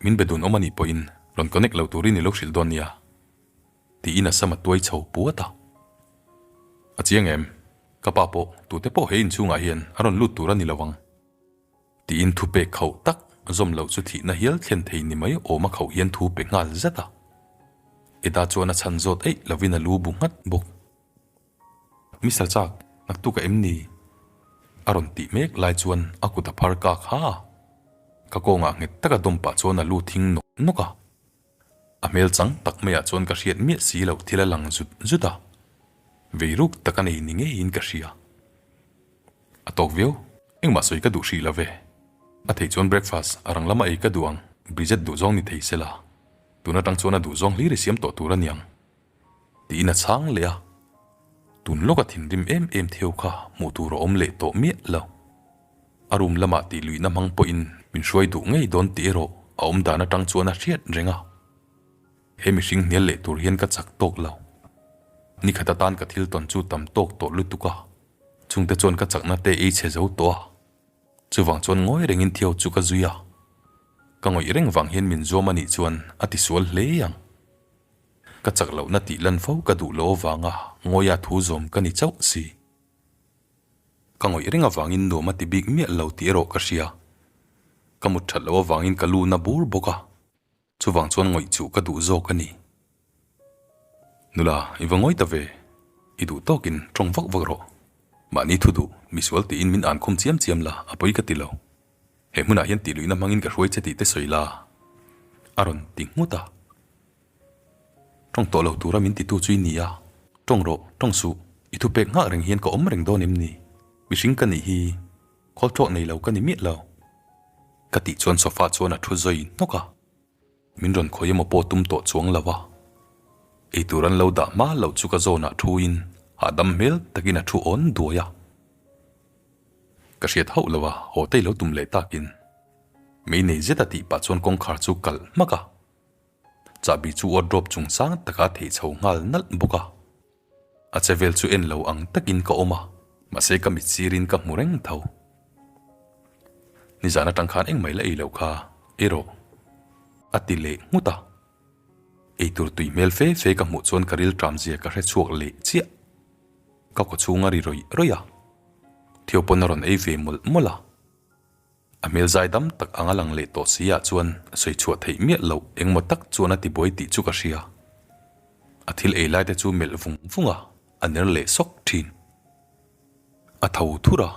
min be dun awm a nih pawhin rawn connect lo turin i lo hrilh dawn nia. Tiin a sam a tuai chho puat a. A chiang em? Ka pa pawh tute pawh he inchhungah hian a rawn lut tur a ni lo ang. Tiin thu pek khauh tak zawm loh chu thihna hial thlen thei ni mai awm a khauh hian thu pe nghal zat a. Eda chuan a chhan zawt eih lovin a lu bu nghat bawk. Mister Chak, naktuk a em ni? A rawn tih mek lai chuan a kut a phar kak ha a. Ka kawngah nghet taka dawm pah chuan a lu thing nawk nawk a. A hmel chang tak maiah chuan ka hriat miah si loh thil a lang zut zut a. Vei ruk tak a nei ni ngeiin ka hria. A tawk viau, engmah sawi ka duh hrih lo ve. A theih chuan breakfast a rang lama ei ka duh ang, Bridget duhzawng ni thei sela. Tun atang chuan a duhzawng hlir i siam tawh tur a niang. Tiin a chhang leh a. Tun lawka thinrim em em theu kha hmuh tur a awm leh tawh miah lo. A room lamah tih luihna hmang pawhin min hruai duh ngei dawn tih erawh a awm dan atang chuan a hriat reng a. He mihring hnial leh tur hian ka chak tawk lo. Nikhat atan ka thil tawn chu tam tawk tawh lutuk a. Chungte chuan ka chakna te ei chhe zo tawh a, chuvang chuan ngawi rengin Theo chu ka zui a. Ka ngawih reng vang hian min zuam a nih chuan a tisual hle ang. Ka chak lohna tih lan fo ka duh lo avanga ngawia thu zawm ka ni chauh si. Ka ngawih reng avangin nuam a ti bik miah lo tih erawh ka hria. Ka mut that loh avangin ka lu na bur bawk a. Chuvang chuan ngawih chuh ka duh zawk a ni. Nula, i va ngawi ta ve. I duh tawkin tawng vak vak rawh. Mahni thu duh, misual tiin min an khum chiam chiam la, a pawi ka ti lo. He hmunah hian tih luihna hmangin ka hruai che tih te sawi la. A rawn ti nghut a. Tawng tawh lo tura min titu chu i ni a. Tawng rawh, tawng suh. I thupek nghak reng hian ka awm reng dawn em ni? Mihring ka nih hi. Khawl tawh nei lo ka ni miah lo. Ka tih chuan sofa chuan a thu zawi hnawk a, min rawn khawi emaw pawh tum tawh chuang lo a. Eitur an lo dah hma loh chu ka zawnah thuin hahdam hmel takin a thu awn duai a. Ka hriat hauh lo a, haw te i lo tum leh takin. Mei nei zet a tih pah chuan kawngkhar chu kalh hmak a. Chahbi chu wardrobe chung sang takah a theih chho nghal nalh bawk a. A che vel chu en lo ang takin ka awm a, mahse ka mit sirin ka hmu reng tho. Nizan atang khan engmah la ei loh kha ei rawh a ti leh nghut a. Eitur tui hmel fe fe ka hmuh chuan ka rilṭam zia ka hre chhuak leh chiah. Ka kaw chhung a ri rawih rawih a, Theo pawn a rawn ei ve mawlh mawlh a. A hmel zai dam tak anga lang leh tawh si ah chuan sawi chhuah theih miah loh engmaw tak chuan a ti buai tih chu ka hria. A thil ei lai te chu melh vung vung a, a ner leh sawk thin. A tho thur a,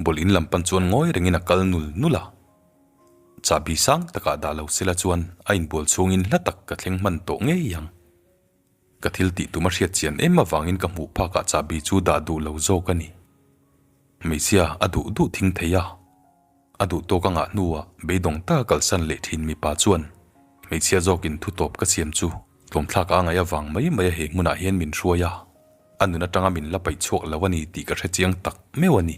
bawlh in lam pan chuan ngawi rengin a kal nul nul a. Chahbi sang takah dah lo sela chuan a inbual chhungin hla tak ka thleng hman tawh ngei ang. Ka thil tih tum a hriat chian em avangin ka hmuh phakah chahbi chu dah duh lo zawk a ni. Hmeichhia a duh duh thing thei a, a duh tawk a ngah hnuah beidawng taka kalsan leh thin mipa chuan hmeichhia zawkin thu tawp ka siam chu tlawmthlak a ngaih avang mai mai a he hmunah hian min hruai a, a nun atanga min la paih chhuak lo a ni tih ka hre chiang tak meuh a ni.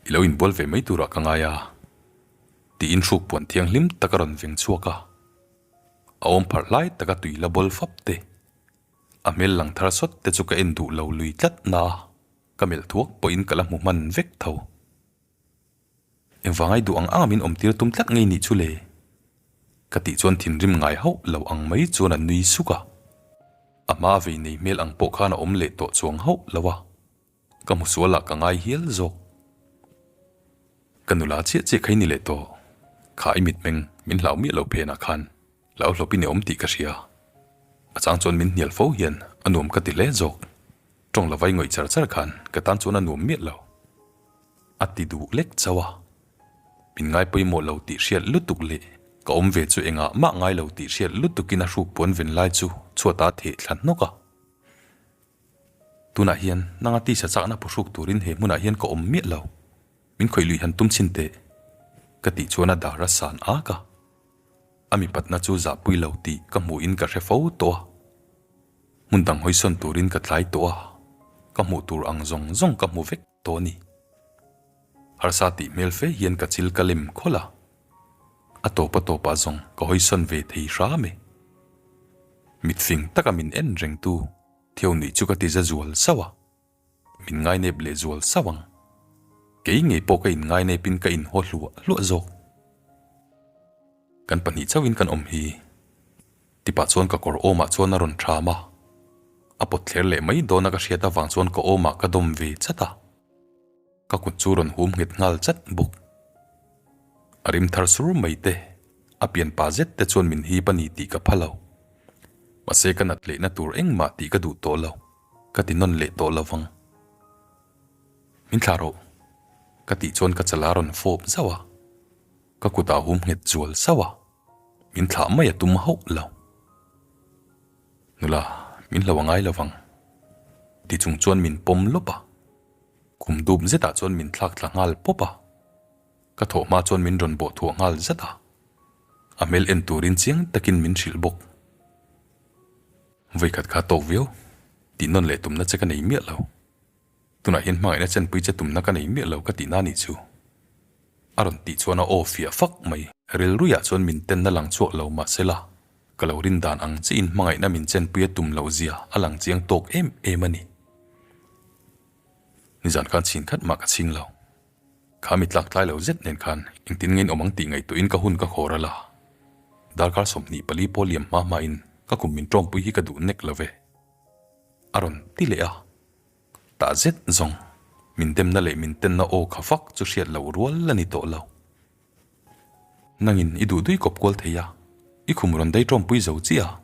I lo inbual ve mai turah ka ngai a, tiin hruk puan thianghlim tak a rawn veng chhuak a. A awm pharh lai taka tui la bawl fap te, a hmel lang thar sawt te chu ka en duh lo lui tlat na a, ka melh thuak pawhin ka la hmu hman vek tho. Engvangai duh ang anga min awmtir tum tlat ngei nih chu le? Ka tih chuan thinrim ngai hauh lo ang mai chuan a nui suk a, a hma vei nei hmel ang pawh khan a awm leh tawh chuang hauh lo a. Ka hmu sual ah ka ngai hial zawk. Ka nula chiah chiah kha i ni leh tawh. Kha i mitmeng min hlau miah lo phenah khan hlau hlawp i ni awm tih ka hria. A chang chuan min hnial fo hian a nuam ka ti hle zawk. Tawng la vai ngawih char char khan ka tan chuan a nuam miah lo. A ti duh lek chauh a. Min ngai pawimawh lo tih hriat lutuk leh ka awm ve chu engah mah ngai lo tih hriat lutukin a hruk puan ven lai chu chhuatah a theh thla hnawk a. Tunah hian nanga tisa chakna phuhruk turin he hmunah hian ka awm miah lo. Min khawih lui han tum chhin teh. Ka tih chuan a dar a san ak a. A mipatna chu zahpui lo tih ka hmuhin ka hre fo tawh a. Hmun dang hawisawn turin ka tlai tawh a. Ka hmuh tur ang zawng zawng ka hmu vek tawh a ni. Harsa tih hmel fe hian ka chil ka lem khawlh a. A tawp a tawpah zawng ka hawisawn ve thei hram e. Mitfing taka min en rengtu Theo nih chu ka ti za zual sauh a, min ngainep leh zual sauh ang. Kei ngei pawh ka inngainepin ka inhaw hluah hluah zawk. Kan pahnih chauhin kan awm hi. Tipah chuan ka kawr awmah chuan a rawn ṭham a, a pawt thler leh mai dawna ka hriat avang chuan ka awmah ka dawm ve chat a. Ka kut chu rawn hum nghet nghal chat bawk. A rim thar sur mai te, a pian pa zet te chuan min hip a ni tih ka pha lo. Mahse ka nat lehna tur engmah tih ka duh tawh lo, ka ti nawn leh tawh lo vang. Min thlah rawh, ka tih chuan ka chala rawn fawp zauh a, ka kutah hum nghet zual sauh a, min thlah mai a tum hauh lo. Nula, min hlo a ngai lo vang, ti chung chuan min pawm lawp a. Kum dup zetah chuan min thlak thla nghal pawp a, ka thawh hma chuan min rawn bawh thuah nghal zat a, a hmel en turin chiang takin min hrilh bawk. Vawikhat kha tawk viau, tih nawn leh tumna che ka nei miah lo. Tunah hian hmangaihna chenpui che tumna ka nei miah lo ka tihna a nih chu. A rawn tih chuan a aw fiah fak mai. Rilruiah chuan min tenna lang chhuak lo mahsela, ka lo rin dan ang chiin hmangaihna min chenpui a tum loh zia a lang chiang tawk em em a ni. Nizan khan chhin khat mah ka chhing lo. Kha mi tlak tlai lo zet nen khan engtin nge in awm ang tih ngaihtuahin ka hun ka khawr a la. Darkar 24 pawh liam hma hmain ka kum min tawmpui hi ka duh nek lo ve. A rawn ti leh a. Tah zet zawng min demna leh min tenna aw kha fak chu hriat loh rual a ni tawh lo. Nangin i duh dui kawp kual thei a, i khum rawn dai tawmpui zo chiah a,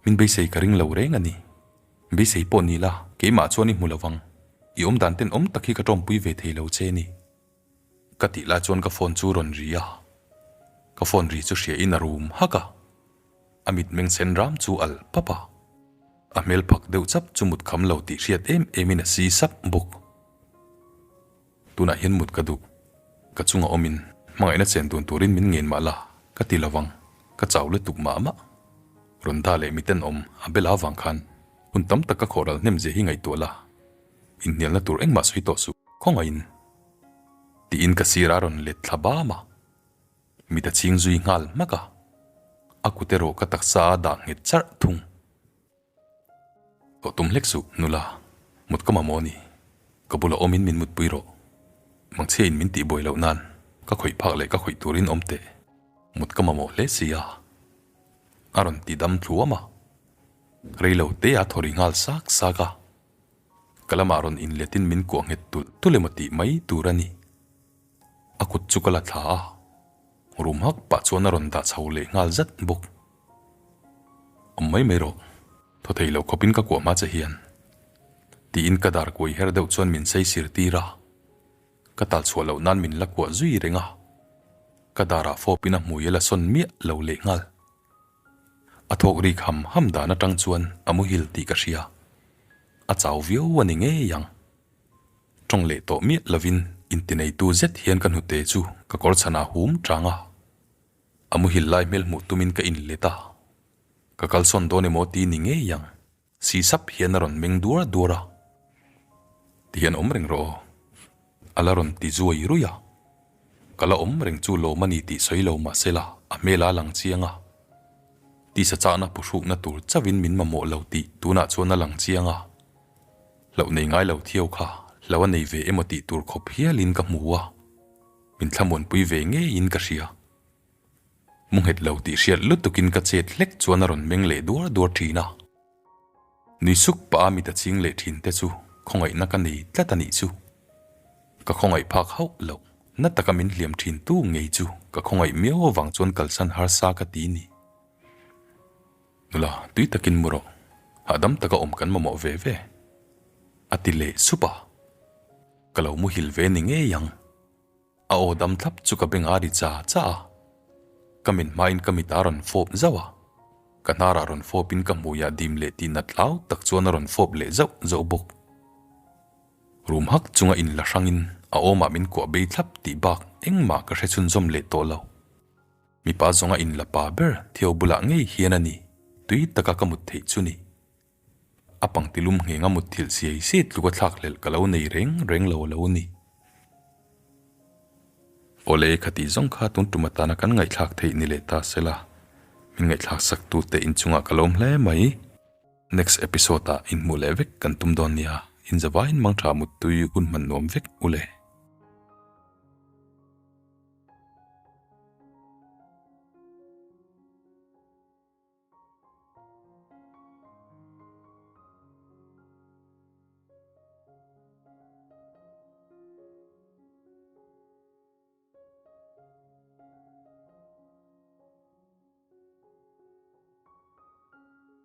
min beisei ka ring lo reng a ni. Beisei pawh ni la, keimah chuan i hmu lo vang. I awm dan ten awm tak hi ka tawmpui ve thei lo che ni. Ka tih lai chuan ka phone chu rawn ri a, ka phone ri chu hria in a rum hak a, a mitmeng sen ram chu al pap a, a hmel phak deuh chap chu mut kham lo tih hriat em em in a si sap bawk. Tunah hian mut ka duh. Ka chunga awmin hmangaihna chen dun turin min ngen mah la, ka ti lo vang, ka chau lutuk mah mah. Runda leh miten awm a bela avang khan hun tam tak ka khawhral hnem zia hi ngaihtuah la, inhnialna tur engmah sawi tawh suh, khawngaihin. Tiin ka sir a rawn let thla bam a, mit a ching zui nghal hmak a, a kut erawh ka taksa a dah nghet charh thung. Thawh tum hlek suh, nula, mut ka mamawh a ni. Ka bulah awmin min mutpui rawh. Mangchhia in min tihbuai loh nan ka khawih phak leh ka khawih turin awm teh. Mut ka mamawh hle si a. A rawn ti dam thluam a. Rei lo te a thaw ri nghal sak sak a. Ka lamah rawn inletin min kuah nghet tulh tulh emaw tih mai tur a ni. A kut chu ka la thla a, rum hak pah chuan a rawn dah chho leh nghal zat bawk. Awm mai mai rawh, thaw thei lo khawpin ka kuah hma che hian. Tiin ka dar kuai her deuh chuan min sei sir tir a, ka tal chhuah loh nan min la kuah zui reng a, ka darah fawpin a hmui a la sawn miah lo leh nghal. A thawk rik ham ham dan atang chuan a muhil tih ka hria, a chau viau a ni ngei ang. Tawng leh tawh miah lovin intineitu zet hian ka hnute chu ka kawr chhanah hum chang a, a muhil lai hmel hmuh tumin ka inlet a, ka kalsawn dawn emaw ti ni ngei ang, si sap hian a rawn meng duar duar a, ti hian awm reng rawh aw, a la rawn ti zuai ruih a, ka la awm reng chu lawm a ni tih sawi lo mah sela a hmel a lang chiang a, tisa chahna phuhrukna tur chauhin min mamawh lo tih tunah chuan a lang chiang a. Hlauh nei ngai lo thiau kha hlo a nei ve emaw tih tur khawp hialin ka hmu a, min thlamuanpui ve ngeiin ka hria. Mu nghet lo tih hriat lutukin ka chet hlek chuan a rawn meng leh duar duar thin a. Nui suk pah a mit a ching leh thin te chu khawngaihna ka nei tlat a nih chu. Ka khawngaih phak hauh loh, na taka min hliam thin tu ngei chu ka khawngaih miau avang chuan kalsan harsa ka ti ni. Nula, tui takin mu rawh. Hahdam taka awm kan mamawh ve ve. A ti leh sup a. Ka lo muhil ve ni ngei ang. A aw dam thlap chu ka beng a ri cha cha a. Ka min hmain ka mit a rawn fawp zauh a. Ka hnarah rawn fawpin ka hmuiah dim leh tih nat hlau tak chuan a rawn fawp leh zauh zauh bawk. Rum hak chunga inla hrangin a awmah min kuah bei thlap tih bak engmah ka hre chhunzawm leh tawh lo. Mipa zawnga in la pa ber Theo bulah ngei hian a ni, tui taka ka mut theih chu ni. A pangti lum nghenga mut thilh siai siai tluka thlak hlelh ka lo nei reng reng lo a lo ni. Awle, khatih zawng kha tun tum atana kan ngaihthlak theih ni leh ta sela, min ngaihthlak sak tute inchungah ka lawm hle mai. Next episode ah inhmuh leh vek kan tum dawn nia, inzavain mangtha muttui hun hman nuam vek ule.